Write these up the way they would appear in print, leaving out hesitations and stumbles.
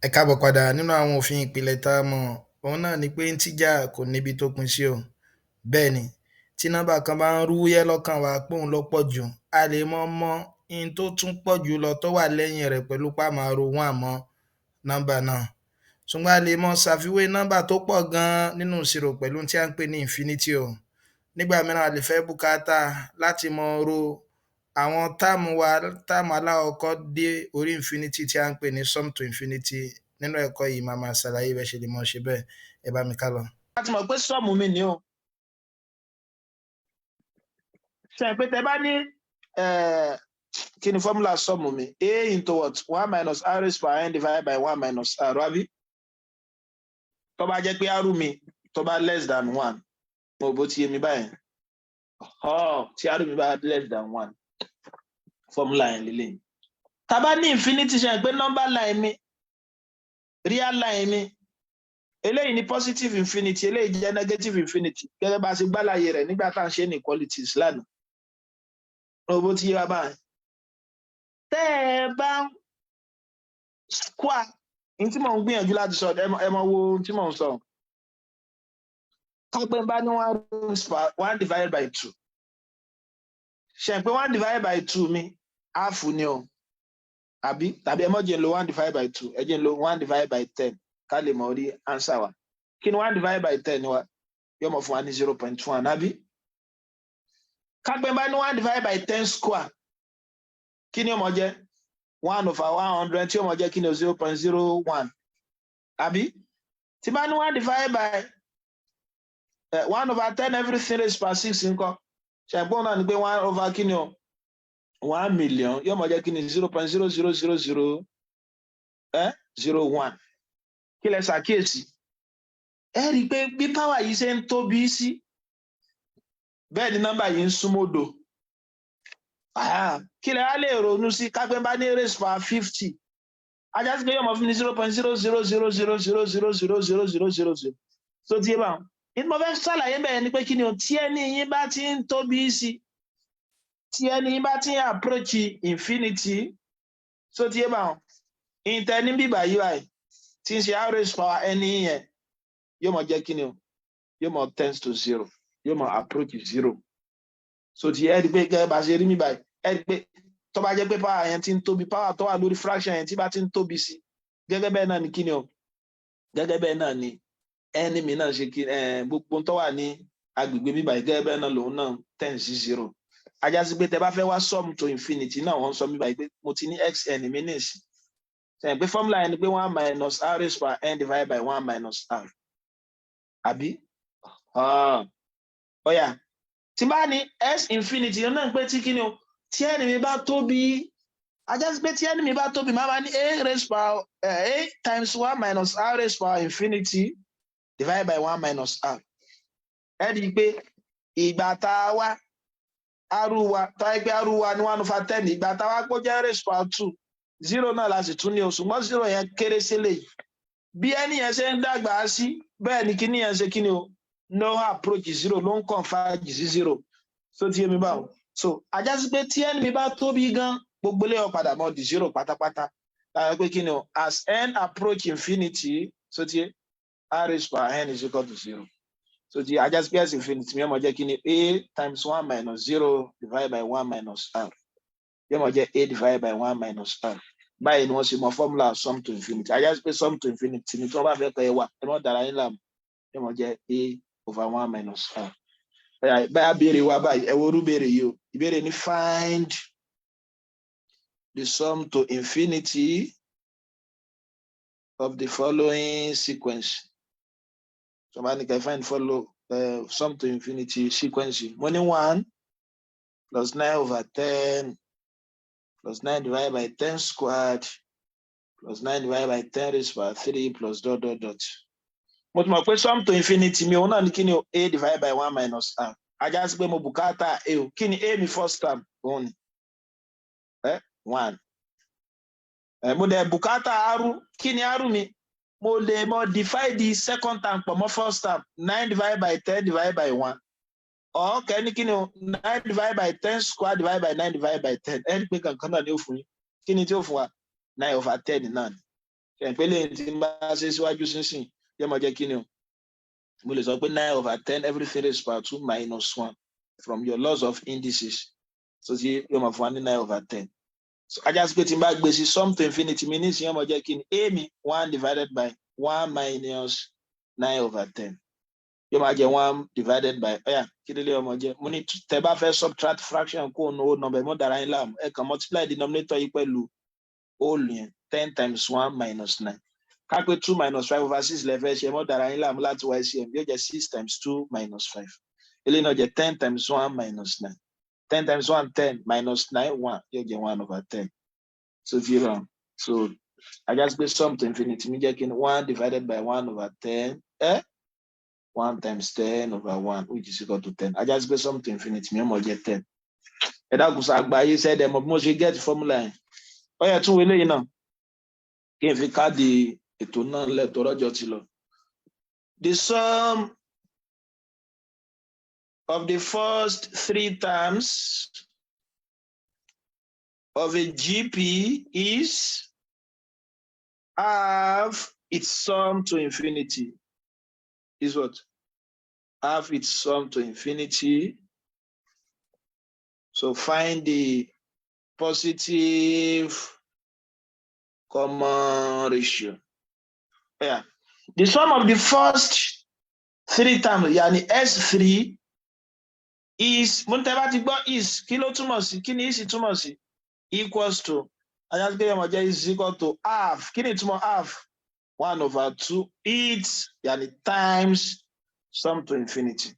Ẹ káàbọ̀ padà. Nínú àwọn òfin ìpìlẹ̀ tá a mọ̀, òun náà ni pé integer kò níbi tó pín sí o. Bẹ́ẹ̀ ni, tí nọ́mbà kan bá ń rúyẹ́ lọ́kàn wa pé òun ló pọ̀ jù, a lè mọ mọ in tó tún pọ̀ jù lọ tó wà lẹ́yìn rẹ̀ pẹ̀lú pá máa ro one mọ́ nọ́mbà náà. Ṣùgbọ́n a lè mọ ṣàfiwé nọ́mbà tó pọ̀ gan-an nínú ìṣirò pẹ̀lú tí à ń pè ní infinity o. Nígbà mìíràn, a lè fẹ́ bùkátà láti mọ ro àwọn term wa, term alákọ̀ọ́kọ́ dé orí infinity tí à ń pè ní sum to infinity. Nínú ẹ̀kọ́ yìí, màá máa ṣàlàyé bẹ́ẹ̀ ṣe lè mọ ṣe bẹ́ẹ̀. Ẹ bá mi ká lọ. A ti mọ̀ pé sum mi ní o. Ṣe pé tẹ bá ní, kí ni formula sum mi? A into what? One minus r raised power n divided by one minus r, àbí? Tó bá jẹ́ pé r mi tó bá less than one, mo bó ti yé mi báyìí. Tí r mi bá less than one, formula yẹn lélẹ́yìn. Tá bá ní infinity, ṣe pé number line mi, real line mi, eléyìí ní positive infinity, eléyìí jẹ́ negative infinity, gẹ́gẹ́ bá a ṣe gbàlàyé rẹ̀ nígbà tá à ń ṣe inequalities lánàá. Mo bó ti yé wa báyìí. Tẹ́ ẹ bá ń square ní tí mò ń gbìyànjú láti sọ, ẹ mọ wo ohun tí mò ń sọ. Kápẹ́ bá ní one divided by two, ṣe pé one divided by two mi, half ni o, àbí? Tàbí ẹ mọ̀ jẹ́ n lo one divided by two, ẹ jẹ́ n lo one divided by 10 ká lè mọ̀ rí answer wa. Kí ni one divided by 10 wa? Yóò mọ̀ fún wa ní 0.1, àbí? Kápẹ́ bá ní one divided by 10 square, kí ni ó mọ̀ jẹ́? One over 100, tí ó mọ̀ jẹ́ kí ni o? 0.01, àbí? Tí bá ní one divided by one over 10 everything raised by six ńkọ́? Ṣàìpọ́n náà ni pé one over kí ni o? 1 million, yóò mọ̀ jẹ́ kí ni? 0.0000 01. Kí lẹ ṣàkíyèsí? Ẹ rí i pé bí power yìí ṣe ń tóbi sí, bẹ́ẹ̀ ni nọ́mbà yìí ń súnmọ́ òdo. Kí lẹ á lè ronú sí? Kápẹ́ bá ní raise power 50, á já sí pé yóò mọ̀ fún mi zero point zero zero zero zero zero zero zero zero zero zero zero. So tí yé bá wọn ní, mo fẹ́ ṣàlàyé bẹ́ẹ̀ ni pé kí ni o? Tí ẹni yín bá ti ń tóbi sí, tí ẹni yín bá ti ń approach infinity, so tí yé bá wọn, ìtẹ́ ní bíbà yìí báyìí tí ń ṣe r raise power ẹni yẹn, yóò mọ̀ jẹ́ kí ni o? Yóò mọ̀ tends to zero, yóò mọ̀ approach zero. So tí ẹ rí pé gẹ́gẹ́ bá ṣe rí mi báyìí, ẹ rí pé tó bá jẹ́ pé power yẹn ti ń tóbi, power tó wà lórí fraction yẹn tí bá ti ń tóbi sí, gẹ́gẹ́ bẹ́ẹ̀ náà ni kí ni o? Gẹ́gẹ́ bẹ́ẹ̀ náà ni ẹni mi náà ṣe kí gbogbo tó wà ní agbègbè mi báyìí, gẹ́gẹ́ bẹ́ẹ̀ náà lòun náà tend sí zero. Á já sí pé tẹ bá fẹ́ wá sum to infinity náà, wọ́n sọ mi báyìí pé mo ti ní xn mi nísìn, sẹ́yìn pé formula yẹn ni pé one minus r raised power n divided by one minus r, àbí? Ó yá, tí bá ní s infinity yẹn náà, pé tí kí ni o? Tí n mi bá tóbi, á já sí pé tí n mi bá tóbi, máa ma ní a raised power a times one minus r raised power infinity divided by one minus r. Ẹ rí i pé ìgbà tá a wá r wa, tá a gbé r wa ní one over 10, ìgbà tá a wá pọ̀ jẹ́ raised power two, zero náà la sì tún ní o, ṣùgbọ́n zero yẹn kéré sílẹ̀ yìí. Bí ẹni yẹn ṣe ń dàgbà sí, bẹ́ẹ̀ ni kíní yẹn ṣe kíni o? No approach zero, ló ń converge sí zero. So tí yé mi báwo? So á já sí pé tí n mi bá tóbi gan, gbogbo ilé ó padà mọ́ di zero pátápátá. Lára pé kí ni o? As n approach infinity, so tí r raised power n is equal to zero. So tí á já sí pé s infinity mi yóò mọ̀ jẹ́ kí ni? A times one minus zero divided by one minus r, yóò mọ̀ jẹ́ a divided by one minus r. Báyìí ni wọ́n ṣe mọ formula sum to infinity. Á já sí pé sum to infinity ni tí wọ́n bá fẹ́ kọ́ ẹ wà, ẹ mọ̀ dára yín láàmú, yóò mọ̀ jẹ́ a over one minus r. Báyà béèrè wa báyìí, ẹ wo orú béèrè yìí o. Ìbéèrè ní find the sum to infinity of the following sequence. So bá ní kẹ́ find follow sum to infinity sequence, mo ní one plus nine over 10 plus nine divided by 10 squared plus nine divided by 10 raised by three plus dot dot dot. Mo ti mọ̀ pé sum to infinity mi, òun náà ní kí ni o? A divided by one minus r. Á já sí pé mo bùkátà a o. Kí ni a mi? First term, òun ni one. Mo dẹ̀ bùkátà r. Kí ni r mi? Mo lè mọ divide the second term pọ̀ mọ́ first term, nine divided by 10 divided by one, or kẹ́ni kí ni o? Nine divided by 10 square divided by nine divided by 10. Ẹni pé kankan náà ni ó fún yín. Kí ni tí ó fún wa? Nine over 10 náà ni. Ṣe pé lẹ́yìn tí n bá ṣe síwájú sínsìn, yóò máa jẹ́ kí ni o? Mo lè sọ pé 9 over 10 everything raised power two minus one from your laws of indices. So tí yóò máa fún wa ní 9 over 10. So á já sí pé tí n bá gbé sí sum to infinity mi nísìnyí, yóò máa jẹ́ kí ni? A mi, one divided by one minus 9 over 10, yóò máa jẹ́ one divided by, ọ̀yà, kí ló lè ọmọ jẹ́? Mo ní tẹ́ bá fẹ́ subtract fraction kó nu whole number, mọ́ dára yín láàmú, ẹ kàn multiply denominator yìí pẹ̀lú whole yẹn, 10 times one minus nine. Ká pé two minus 5 over 6 lẹ fẹ́ ṣe, mọ́ dára yín láàmú láti LCM, yóò jẹ́ six times two minus five. Eléyìí náà jẹ́ 10 times one minus nine. 10 times one, 10, minus nine, one, yóò jẹ́ 1 over 10. So ti ràn so á já sí pé sum to infinity mi jẹ́ kí ni? One divided by 1 over 10, eh? One times 10 over 1, which is equal to 10. Á já sí pé sum to infinity mi ó mọ̀ jẹ́ 10. Ẹ dákun, sọ àgbáyé sẹ́dẹ̀ mọ̀ bí mo ṣe get formula yẹn? Ó yẹ tún wọlé yìí náà kí n fi káàdì ètò náà lẹ̀ tó rọ́jọ́ ti lọ. The sum of the first three terms of a GP is half its sum to infinity. Is what? Half its sum to infinity. So find the positive common ratio. Yeah. The sum of the first three terms, yani S3 is, mo ń tẹ́ bá ti gbọ́ is, kí ló túmọ̀ sí? Kí ni is túmọ̀ sí? Equals to. Á já sí pé yóò máa jẹ́ is equal to half. Kí ni ìtumọ̀ half? 1 over 2 its, yani times sum to infinity.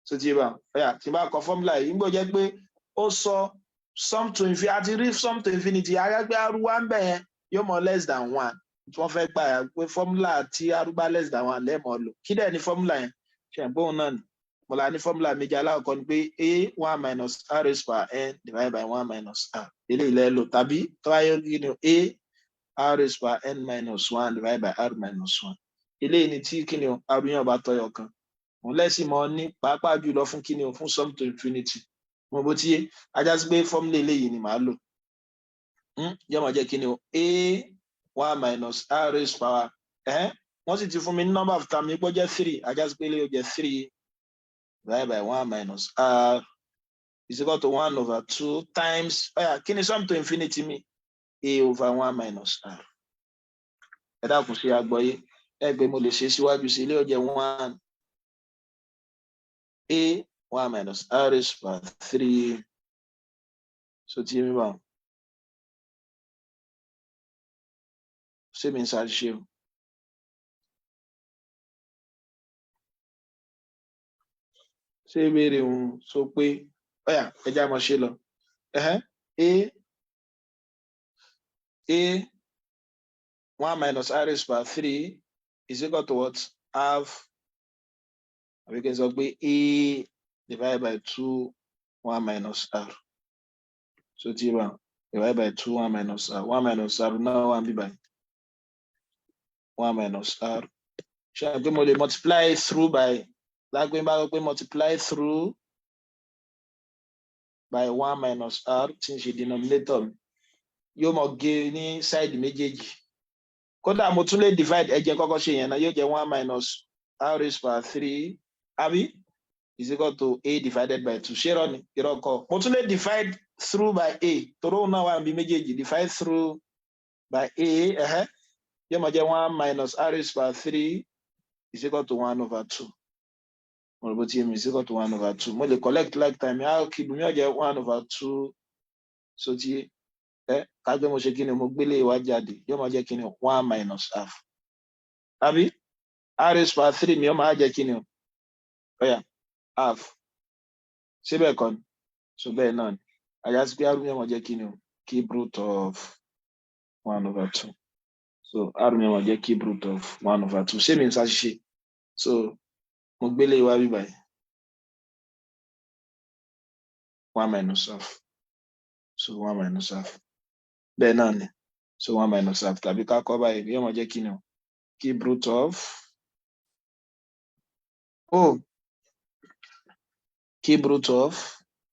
So ti bá, ọ̀yà, tí n bá kọ formula yìí, ń gbọ́ jẹ́ pé ó sọ sum to infinity, àti rí sum to infinity, arágbé r wa ń bẹ̀ yẹn yóò mọ less than one. Tí wọ́n fẹ́ gbà yà pé formula tí r bá less than one lẹ́ẹ̀mọ́ lò. Kí dẹ̀ ni formula yẹn? Ṣe ń bóun náà ni mo la ní formula méjì. Alákọ̀ọ́kọ́ ni pé a one minus r raised power n divided by one minus r, eléyìí lẹ́ lò, tàbí tó bá yẹ kí ni, a r raised power n minus one divided by r minus one. Eléyìí ni tí kí ni o, r yẹn bá tọyọ kan, òun lẹ́sìn mọ́ ní pàápàá jùlọ fún kí ni o, fún sum to infinity. Mo bó ti yé, á já sí pé formula eléyìí ni màá lò. Yóò máa jẹ́ kí ni o? A one minus r raised power, wọ́n sì ti fún mi ní number of term ní pé ó jẹ́ three. Á já sí pé eléyìí ó jẹ́ three divided by one minus r is equal to 1 over 2 times, ọ̀yà, kí ni sum to infinity mi? A over one minus r. Ẹ dákun, sí agbọ́yé? Ẹ gbé mo lè ṣe síwájú sí ilé, ó jẹ́ one a one minus r raised power three. So tí mi bá ṣé mi ń ṣàṣìṣe o? Ṣé ìbéèrè òun sọ pé, ọ̀yà, ẹ já mọ̀ ṣe lọ. A one minus r raised power three is equal to what? Half, àbí kí n sọ pé a divided by two one minus r. So tí bá divided by two one minus r, one minus r náà wà bí báyìí, one minus r. Ṣe àpé mo lè multiply through by, lágbé bá sọ pé multiply through by one minus r, tí ń ṣe denominator mi, yóò mọ gé ní side méjèèjì. Kódà mo tún lè divide. Ẹ jẹ́ kọ́kọ́ ṣe yẹn náà. Yóò jẹ́ one minus r raised power three, àbí, is equal to a divided by two. Ṣé irọ́ ni? Irọ́ kọ́. Mo tún lè divide through by a, torí òun náà wà níbi méjèèjì. Divide through by a, yóò máa jẹ́ one minus r raised power three is equal to 1 over 2. Mo rò bó ti yé mi. Is equal to 1 over 2. Mo lè collect like term, r cube mi yóò jẹ́ 1 over 2. So ti ẹ ká gbé mo ṣe kí ni, mo gbélé ìwà jáde, yóò máa jẹ́ kí ni? One minus half, àbí r raised power three mi yóò máa jẹ́ kí ni o? Ọ̀yà, half síbẹ̀ kọ́ ni. So bẹ́ẹ̀ náà ni, á já sí pé r mi yóò máa jẹ́ kí ni o? Cube root of 1 over 2. So r mi yóò máa jẹ́ cube root of 1 over 2. Ṣé mi ń ṣàṣìṣe? So mo gbélé ìwà bíbáyìí, one minus half, so one minus half, bẹ́ẹ̀ náà ni. So one minus half, tàbí ká kọ́ báyìí, yóò máa jẹ́ kí ni o? Cube root of, oh, cube root of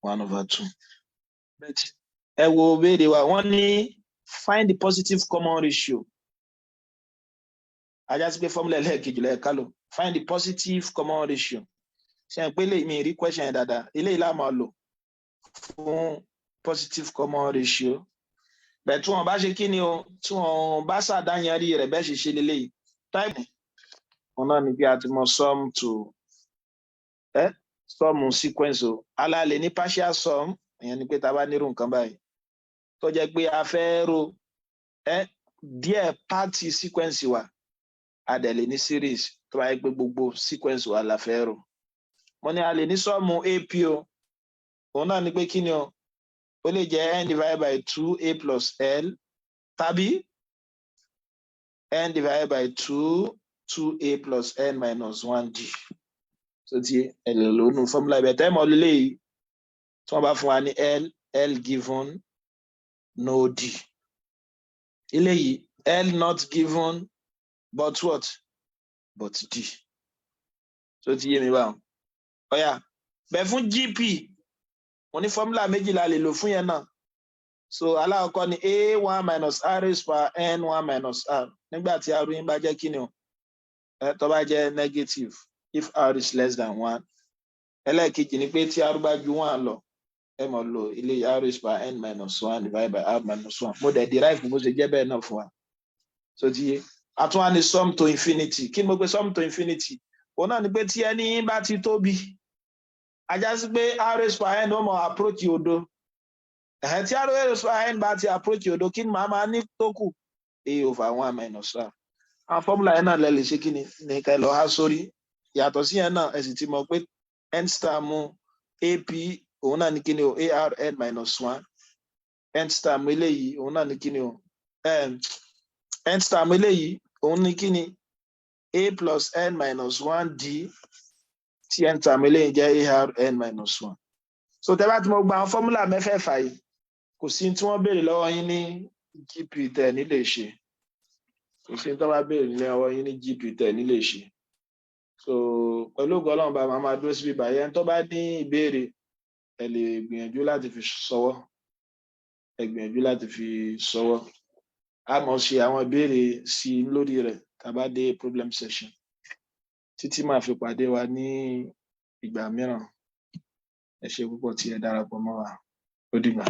1 over 2. But ẹ wo béèrè wa, wọ́n ní find the positive common ratio. A já sí pé formula ẹlẹ́ẹ̀kejì lẹ́ẹ̀ká lò, find the positive common ratio. Ṣe ń pé lè mi rí question yẹn dáadáa? Eléyìí la máa lò fún positive common ratio. Bẹ́ẹ̀ tí wọ́n bá ṣe kí ni o, tí wọ́n bá ṣàdáyanrí rẹ̀, bẹ́ẹ̀ ṣe ṣe leléyìí. Type wọn náà ni bí a ti mọ sum to sum sequence o. Alálẹ̀ ní partial sum, ìyẹn ni pé tá a bá nírú nǹkan báyìí tó jẹ́ pé a fẹ́ ro díẹ̀ part sequence wa, a dẹ̀ lè ní series tó bá yẹ pé gbogbo sequence wa la fẹ́ rò. Mo ní a lè ní sum AP o. Òun náà ni pé kí ni o, ó lè jẹ́ n divided by two a plus l tàbí n divided by two two a plus n minus one d. So ti ẹ lè lò nù formula ibẹ̀ tẹ́ mọ́ lélẹ́yìí, tí wọ́n bá fún wa ní l, l given, no d. Eléyìí, l not given but what? But d. So ti yé mi báwọn? Ó yá, bẹ́ẹ̀ fún GP, mo ní formula méjì la lè lò fún yẹn náà. So alákọ̀ọ́kọ́ ni a one minus r raised power n one minus r, nígbà tí r yín bá jẹ́ kí ni o, tó bá jẹ́ negative, if r is less than one. Ẹlẹ́ẹ̀kejì ni pé tí r bá ju one lọ, ẹ mọ̀ lò ilé r raised power n minus one divided by r minus one. Mo dẹ̀ derive bó ṣe jẹ́ bẹ́ẹ̀ náà fún wa. So ti yé? Àtúnwá ní sum to infinity. Kí ni mo pe sum to infinity? Òun náà ni pé tí ẹni bá ti tóbi, a já sí pé r raised power n ó mọ approach òdo. Ẹ̀hẹ́n, tí r raised power n bá ti approach òdo, kí ni màá máa ní tó kù? A over one minus r. Àwọn formula yẹn náà lẹ lè ṣe kí ni ní ká lọ há sórí. Yàtọ̀ sí yẹn náà, ẹ sì ti mọ̀ pé nth term ap, òun náà ní kí ni o, ar n minus one. Nth term eléyìí, òun náà ní kí ni o, nth term eléyìí, òun ní kí ni, a plus n minus one d, tí nth term eléyìí jẹ́ ar n minus one. So tẹ́ bá ti mọ̀ gba àwọn formula mẹ́fẹ̀ẹ̀fà yìí, kò sí tí wọ́n béèrè lọ́wọ́ yín ní GP tẹ̀ ní lè ṣe. Kò sí tí wọ́n bá béèrè lọ́wọ́ yín ní GP tẹ̀ ní lè ṣe. So pẹ̀lú ògo Ọlọ́run, bá máa máa dúró síbi báyẹn. Tó bá ní ìbéèrè, ẹ lè gbìyànjú láti fi ṣọwọ́, ẹ gbìyànjú láti fi ṣọwọ́. A mọ̀ ṣe àwọn ìbéèrè sí i lórí rẹ̀ tá a bá dé problem session. Títí máa fi pàdé wa ní ìgbà mìíràn, ẹ ṣé púpọ̀ tí ẹ darapọ̀ mọ́ wa. Ó dìgbà.